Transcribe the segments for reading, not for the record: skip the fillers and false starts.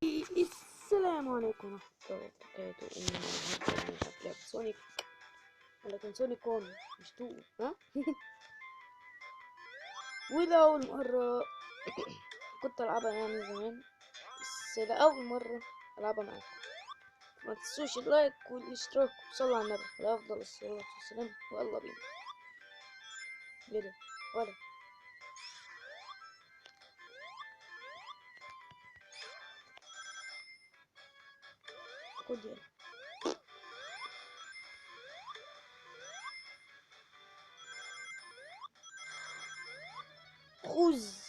السلام عليكم ورحمة الله وبركاته. النهارده هنلعب لعبة سونيك، ولكن سونيك 1 مش 2. ها وده أول مرة كنت ألعبها يعني زمان، بس ده أول مرة ألعبها معاكم. ما تنسوش ال like والاشتراك وصلوا على النبي عليه أفضل الصلاة والسلام. ويلا بينا كده ولا خد يلا. خذ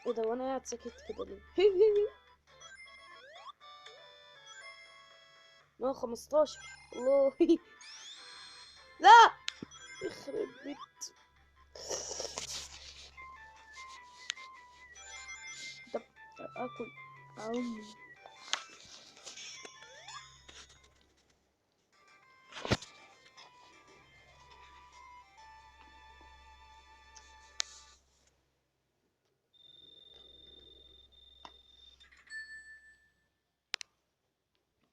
ايه ده وانا قاعد ساكت كده ليه؟ 115 الله. لا يخرب بيت. طب اكل عمي.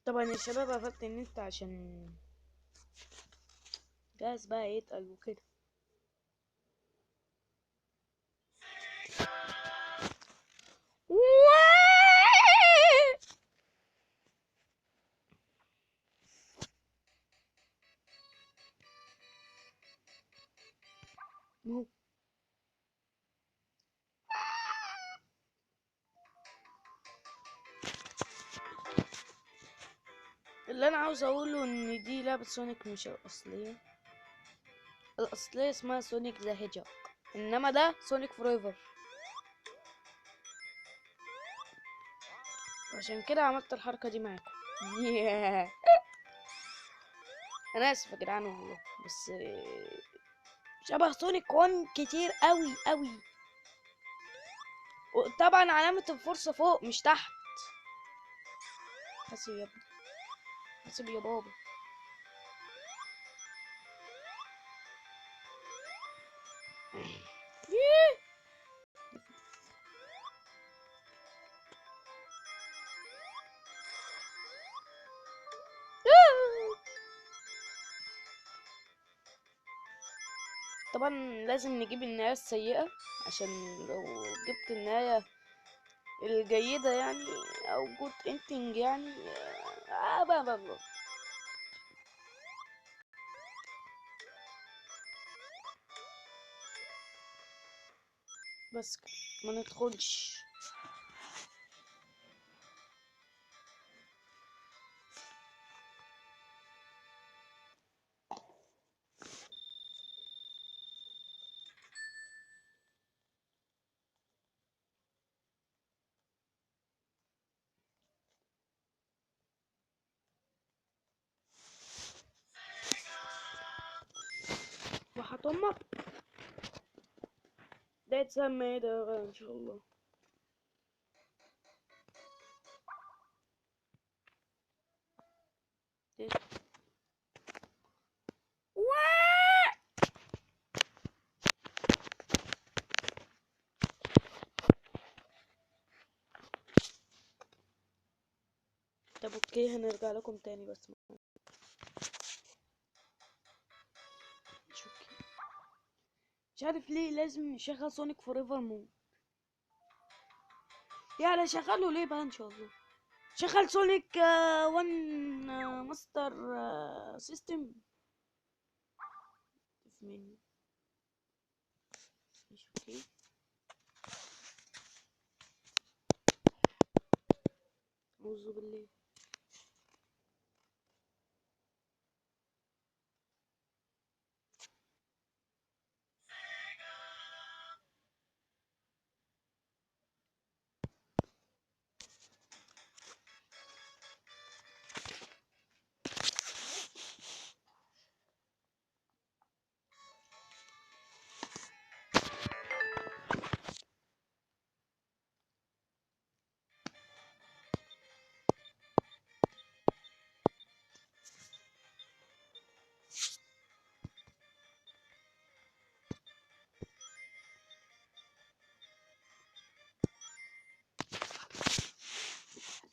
طبعا يا شباب قفلت النت عشان جاهز بقى يتقل وكده. اللي انا عاوز اقوله ان دي لعبة سونيك مش الاصلية. الاصلية اسمها Sonic the Hedgehog، انما ده Sonic Forever، عشان كده عملت الحركة دي معاكم. انا اسف يا جدعان والله، بس شبه سونيك 1 كتير قوي قوي. وطبعا علامة الفرصة فوق مش تحت. حاسب يا ابني، حاسب يا بابا. طبعا لازم نجيب النهاية السيئة، عشان لو جبت النهاية الجيدة يعني او good ending يعني بقى بقى. بس ما ندخلش. وحط امك ده يتسمى ايه ده ان شاء الله. طب okay هنرجع لكم تاني، بس مش عارف ليه لازم نشغل Sonic Forever mode. يعني شغله ليه بقى ان شاء الله؟ شغل سونيك 1 Master System مني. مش okay. اعوذ بالله.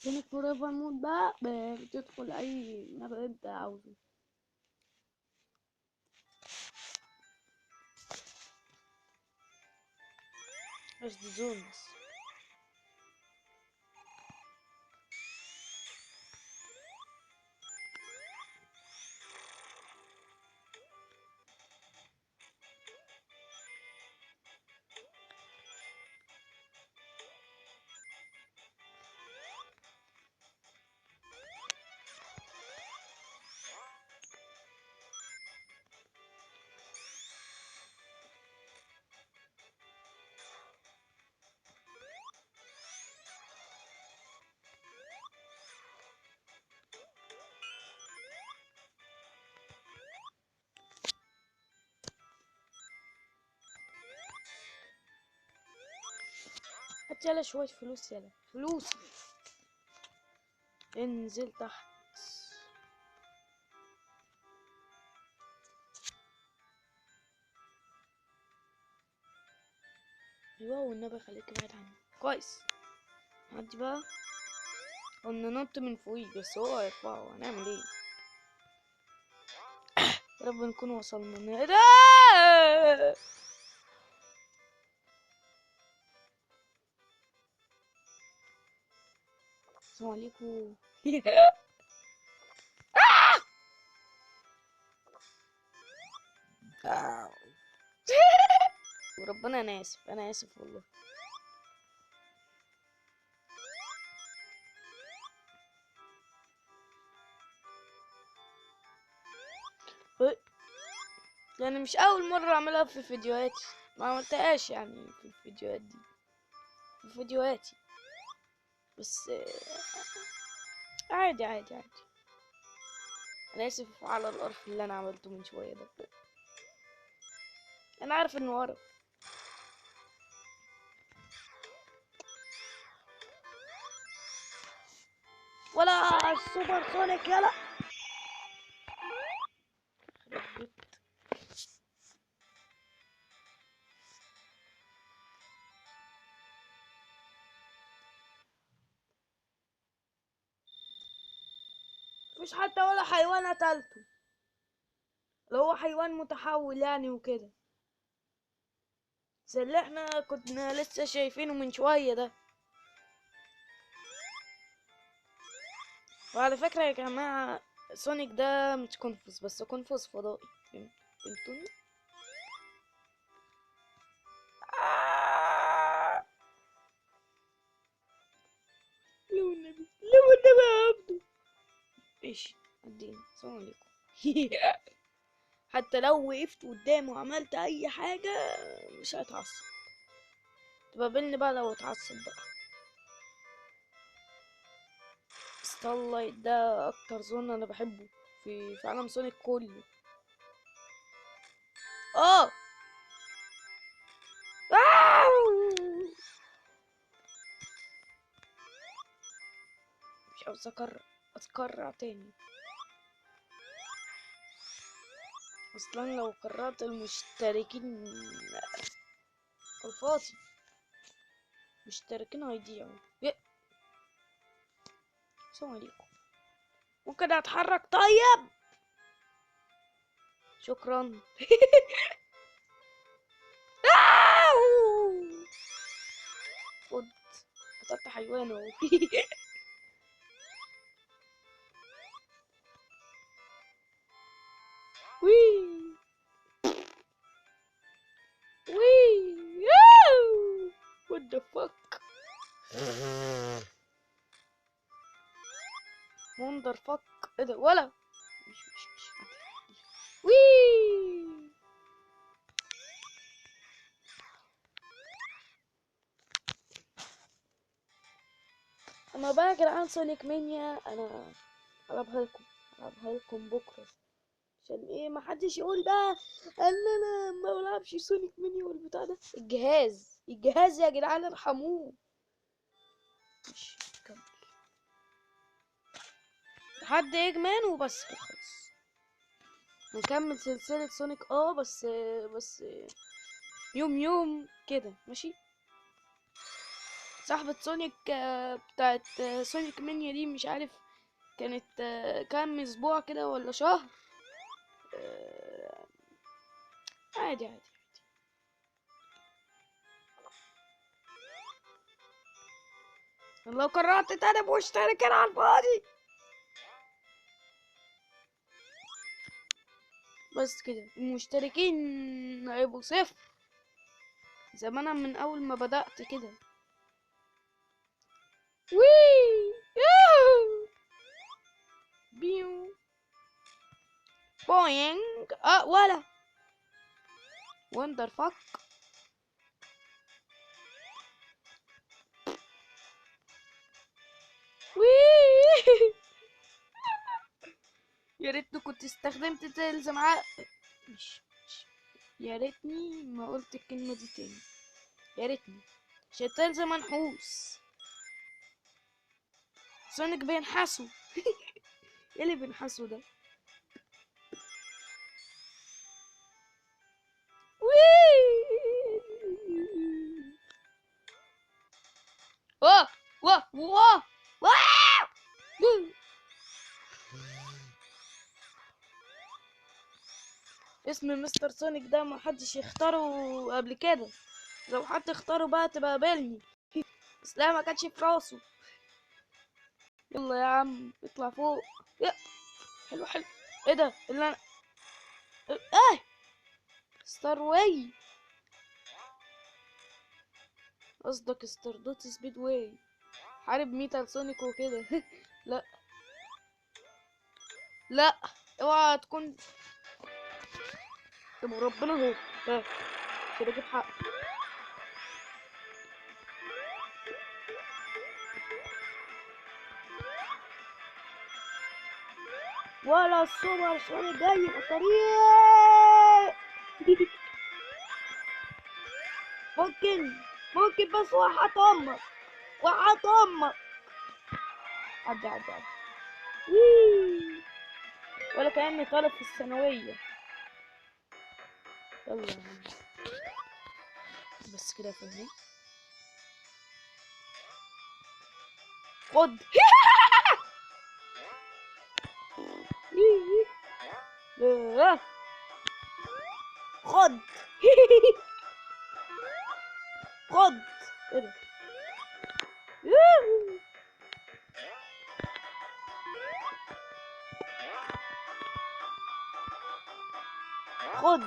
Sonic Forever mode بقى بتدخل اي map انت عاوزه. بس دي zones. هات يلا شوية فلوس، يلا فلوس. انزل تحت. ايوه والنبي خليك بعيد عني. كويس. عدي بقى. قلنا نط من فوقيه بس هو هيرفعه، هنعمل ايه؟ يا رب نكون وصلنا. ايه ده؟ السلام عليكم. وربنا انا اسف، انا اسف والله. لان مش اول مرة اعملها في فيديوهاتي، ما عملتهاش يعني في الفيديوهات دي، في فيديوهاتي بس. عادي عادي عادي. انا اسف على القرف اللي انا عملته من شوية ده، انا عارف انه قرف. ولا ال Super Sonic. يلا مفيش حتى ولا حيوان قتلته، لو هو حيوان متحول يعني وكده، زي اللي احنا كنا لسه شايفينه من شوية ده. وعلى فكرة يا جماعة سونيك ده مش كونفوس، بس كونفوس فضائي. فهمتوني؟ لو النبي، لو النبي يا عبدو. ماشي عدينا. السلام عليكم. حتى لو وقفت قدامه وعملت اي حاجة مش هيتعصب. تقابلني بقى لو اتعصب بقى. Starlight ده اكتر zone انا بحبه في عالم سونيك كله. اه مش عاوز اتكرر تاني. اصلا لو كررت المشتركين الفاضي مشتركين هيضيعوا. السلام عليكم. ممكن اتحرك؟ طيب شكرا. خد قتلت حيوان اهو. وي وي what the fuck wonder fuck. ايه ده؟ ولا مش مش مش وي. اما بقى يا جدعان Sonic Mania انا هلعبها لكم، هلعبها لكم بكره، عشان ايه ما حدش يقول بقى ان انا ما بلعبش Sonic Mania والبتاع ده. الجهاز، الجهاز يا جدعان ارحموه. ماشي كمل لحد Eggman وبس كده خلاص. نكمل سلسلة سونيك بس يوم يوم كده ماشي. صاحبة سونيك بتاعت سونيك مانيا دي، مش عارف كانت كام اسبوع كده ولا شهر. عادي عادي عادي. لو قررت تاني مشتركين على الفاضي. بس كده المشتركين هيبقوا صفر زي ما انا من اول ما بدأت كده. وي ياهو بيو بوينج. ولا وندر فك. وي يا ريتني كنت استخدمت تيلز معاه. مش يا ريتني ما قلت الكلمة دي تاني، يا ريتني، عشان تيلز منحوس. سونيك بينحسه. ايه اللي بينحسه ده؟ وي واه واه واه واه. اسم مستر سونيك ده ما حدش يختاره قبل كده، لو حد اختاره بقى تبقى قابلني. بس لا، ما كانش في راسه. يلا يا عم اطلع فوق. يا حلو حلو. ايه ده اللي انا ايه؟ ستار واي قصدك؟ ستار دوت سبيد واي، حارب ميتال سونيك وكده. لا لا اوعى تكون. طب ربنا هو كده اجيب حق. ولا السوبر سونيك جاي في الطريق. ممكن بس وحط امك، وحط امك. عدي عدي عدي. ولا كأني طالب في الثانوية. يلا يا عم بس كده فاهمين. خد. خد. خد. ايه ده؟ خد.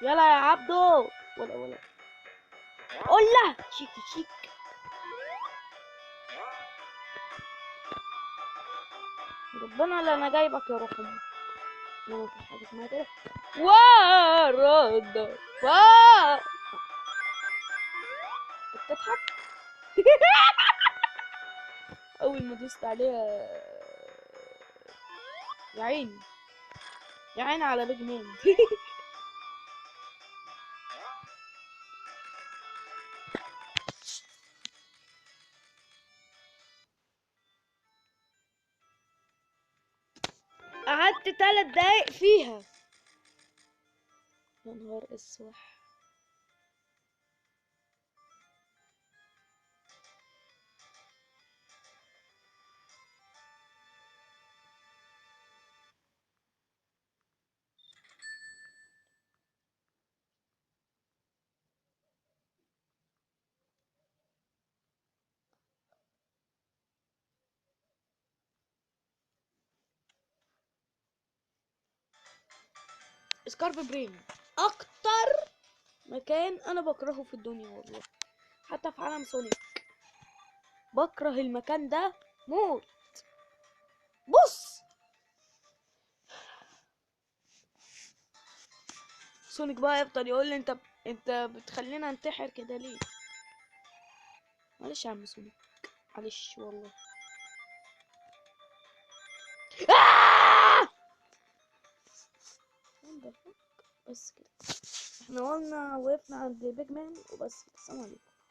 يلا يا عبدو. ولا ولا قول شيكي شيك. ربنا لا انا جايبك يا روح امك. ما فيش حاجه اسمها كده. ورد فا بتضحك. اول ما دوست عليها يا عيني يا عيني على بيج مان. قعدت 3 دقايق فيها. يا نهار اسود. سكارب برين اكتر مكان انا بكرهه في الدنيا والله، حتى في عالم سونيك بكره المكان ده موت. بص سونيك بقى يفضل يقول لي انت بتخلينا انتحر كده ليه؟ معلش يا عم سونيك، معلش والله. بس كده احنا قلنا وقفنا عند بيج مان وبس. السلام عليكم.